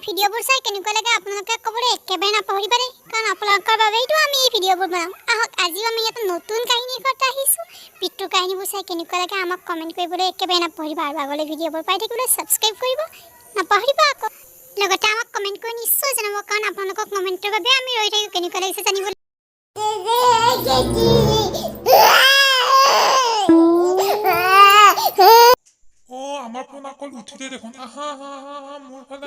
ভিডিঅ'বোৰ চাই কেনেকুৱা লাগে আপোনালোকে ক'বলৈ একেবাৰে নাপাহৰিব দেই, কাৰণ আপোনালোকৰ বাবেইতো আমি এই ভিডিঅ'বোৰ বনাওঁ। আহক, আজিও আমি এটা নতুন কাহিনীৰ কথা আহিছোঁ। মৃত্যুৰ কাহিনীবোৰ চাই কেনেকুৱা লাগে আমাক কমেণ্ট কৰিবলৈ একেবাৰে নাপাহৰিব আৰু আগলৈ ভিডিঅ'বোৰ পাই থাকিবলৈ ছাবস্ক্ৰাইব কৰিব নাপাহৰিব আকৌ। লগতে আমাক কমেণ্ট কৰি নিশ্চয় জনাব, কাৰণ আপোনালোকৰ কমেণ্টৰ বাবে আমি ৰৈ থাকোঁ কেনেকুৱা লাগিছে জানিবলৈ। অ', আমাৰ পোনাকল উঠিলে দেখোন। আহা আহা আহা আহা মোৰ ফালে।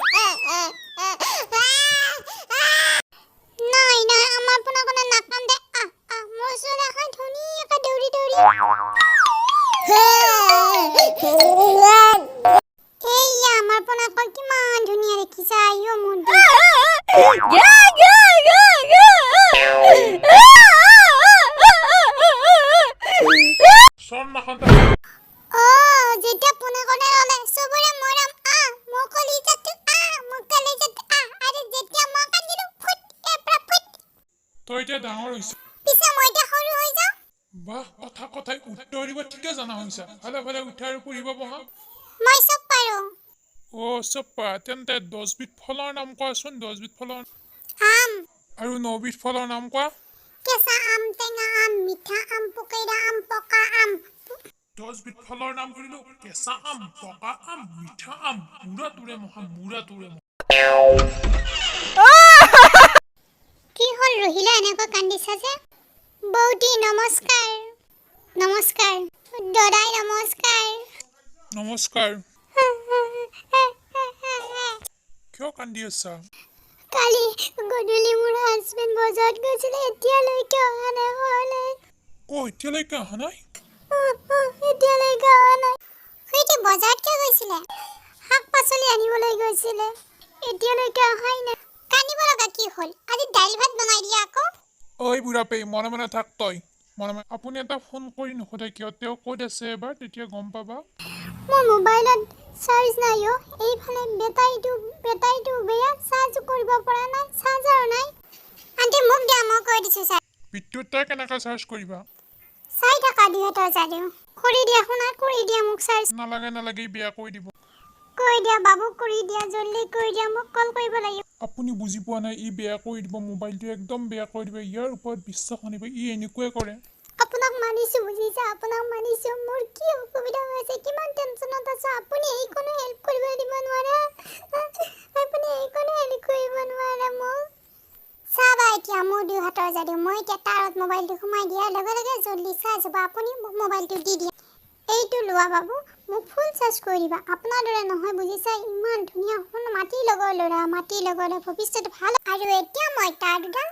নাই নাই, আমাৰ পোনাকণে নাকান্দে। আহ আহ, মোৰ ওচৰলৈ আহা, ধুনীয়াকৈ দৌৰি দৌৰি। এইয়া আমাৰ পোনাকণ কিমান ধুনীয়া দেখিছা। আইঅ মোৰ। চৰ নাখাওঁতে। অ, যেতিয়া পোনাকণে ৰলে চবৰে মৰম, আহ মোৰ কলিজাটো, আহ মোৰ কলিজাটো, আহ। আৰু যেতিয়া মই কান্দিলো, ফুট ইয়াৰ পৰা ফুট। তই এতিয়া ডাঙৰ হৈছ। পিছে মই এতিয়া সৰু হৈ যাওঁ। বাহ, কথা কথাই উত্তৰ দিব ঠিকে জনা হৈছা। ভালে ভালে উঠা আৰু পঢ়িব বহা। মই চব পাৰো। অ', চব পাৰা। তেন্তে 10বিধ ফলৰ নাম কোৱাচোন, 10বিধ ফলৰ। আম। আৰু 9বিধ ফলৰ নাম কোৱা। কেঁচা আম, টেঙা আম, মিঠা আম, পকৈৰা আম, পকা আম। 10বিধ ফলৰ নাম সুধিলো। কেঁচা আম, পকা আম, মিঠা আম, মূৰা তোৰে মহা, মূৰা তোৰে মহা। কি হ'ল ৰহিলা, এনেকৈ কান্দিছা যে? বৌটি নমস্কাৰ। নমস্কাৰ দদাই, নমস্কাৰ। নমস্কাৰ। কিয় কান্দি আছা? কালি গধূলি মোৰ হাজবেণ্ড বজাৰত গৈছিলে, এতিয়ালৈকে অহা নাই ঘৰলৈ। অ', এতিয়ালৈকে অহা নাই? এতিয়ালৈকে অহা নাই। সেইটো বজাৰত কিয় গৈছিলে? শাক পাচলি আনিবলৈ গৈছিলে, এতিয়ালৈকে অহাই নাই। কান্দিব লগা কি হ'ল? আজি দাইল ভাত বনাই দিয়া আকৌ। ঐ বুঢ়াপেই, মনে মনে থাক তই, মনে মনে। আপুনি এটা ফোন কৰি নুসুধে কিয় তেওঁ ক'ত আছে এবাৰ? তেতিয়া গম পাবা। মোৰ মোবাইলত চাৰ্জ নাই অ'। এইফালে বেটাৰীটো বেয়া, চাৰ্জ কৰিব পৰা নাই, চাৰ্জাৰো নাই। আণ্টি, মোক দিয়া, মই কৈ দিছোঁ ছাৰ। বিদ্যুৎ, তই কেনেকৈ চাৰ্জ কৰিবা? চাই থাকা দুহঁতৰ যাদেও। কৰি দিয়া শুনা, কৰি দিয়া মোক চাৰ্জ। নালাগে নালাগে, ই বেয়া কৰি দিব। কৰি দিয়া বাবু, কৰি দিয়া, জল্দি কৰি দিয়া, মোক কল কৰিব লাগিব। আপুনি বুজি পোৱা নাই, ই বেয়া কৰি দিব মোবাইলটো, একদম বেয়া কৰি দিব। ইয়াৰ ওপৰত বিশ্বাস আনিব, ই এনেকুৱাই কৰে। আপোনাক মানিছোঁ, বুজিছা, আপোনাক মানিছোঁ। মোৰ কি অসুবিধা হৈ আছে, কিমান টেনশ্যনত আছোঁ, আপুনি এইকণো হেল্প কৰিব দিব নোৱাৰে? আপুনি এইকণো হেল্প কৰিব নোৱাৰে মোক? চাবা এতিয়া মোৰ দুই হাতৰ যাদু। মই এতিয়া তাৰত মোবাইলটো সোমাই দিয়াৰ লগে লগে জল্দি চাৰ্জ হ'ব। আপুনি মোক মোবাইলটো দি দিয়া। এইটো লোৱা বাবু, মোক ফুল চাৰ্জ কৰি দিবা। আপোনাৰ দৰে নহয়, বুজিছা। ইমান ধুনীয়া সোণ, মাটিৰ লগৰ ল'ৰা, মাটিৰ লগৰ ল'ৰা, ভৱিষ্যত ভাল। আৰু এতিয়া মই তাৰ দুডাল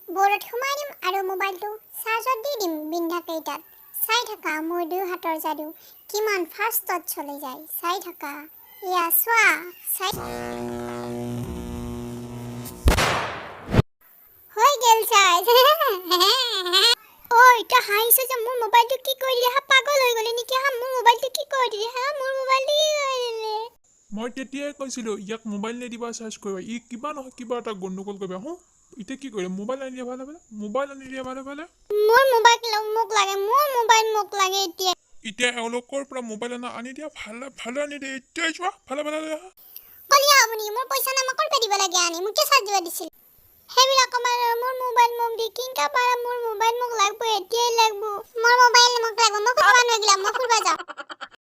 বৰ্ডত সোমাই দিম আৰু মোবাইলটো চাৰ্জত দি দিম বিন্ধা কেইটাত। চাই থাকা মোৰ দুই হাতৰ যাদু কিমান ফাষ্টত চলি যায়। চাই থাকা, এয়া চোৱা, চাই হৈ গ'ল চাৰ্জ। ঐ, তই হাঁহিছ যে, মোৰ মোবাইলটো কি কৰি দিলি হা? পাগল হৈ গ'লি নেকি হা? মোৰ মোবাইলটো কি কৰি দিলি হা? মোৰ মোবাইলটো কি কৰি দিলি? মই তেতিয়াই কৈছিলোঁ ইয়াক মোবাইল নিদিবা চাৰ্জ কৰিব, ই কিবা নহয় কিবা এটা গণ্ডগোল কৰিব। হো, এতিয়া কি কৰিম? মোবাইল আনি দিয়া ভালে ভালে, মোবাইল আনি দিয়া ভালে ভালে। মোৰ মোবাইল মোক লাগে, মোৰ মোবাইল মোক লাগে এতিয়া। এতিয়া এওঁলোকৰ পৰা মোবাইল অনা আনি দিয়া, ভালে ভালে আনি দিয়া। এতিয়াই যোৱা, ভালে ভালে লৈ আহা। কলিয়া হ'ব নেকি? মোৰ পইচা নাই, মই ক'ৰ পৰা দিব লাগে আনি? মোক কিয় চাৰ্জ দিব দিছিল? সেইবিলাক আমাৰ মোৰ মোবাইল মোক দি কিনকা পাৰা। মোৰ মোবাইল মোক লাগব, এতিয়াই লাগব। মোৰ মোবাইল মোক লাগব। মই ফুৰবা নোৱাৰিলা, মই ফুৰবা যাওঁ।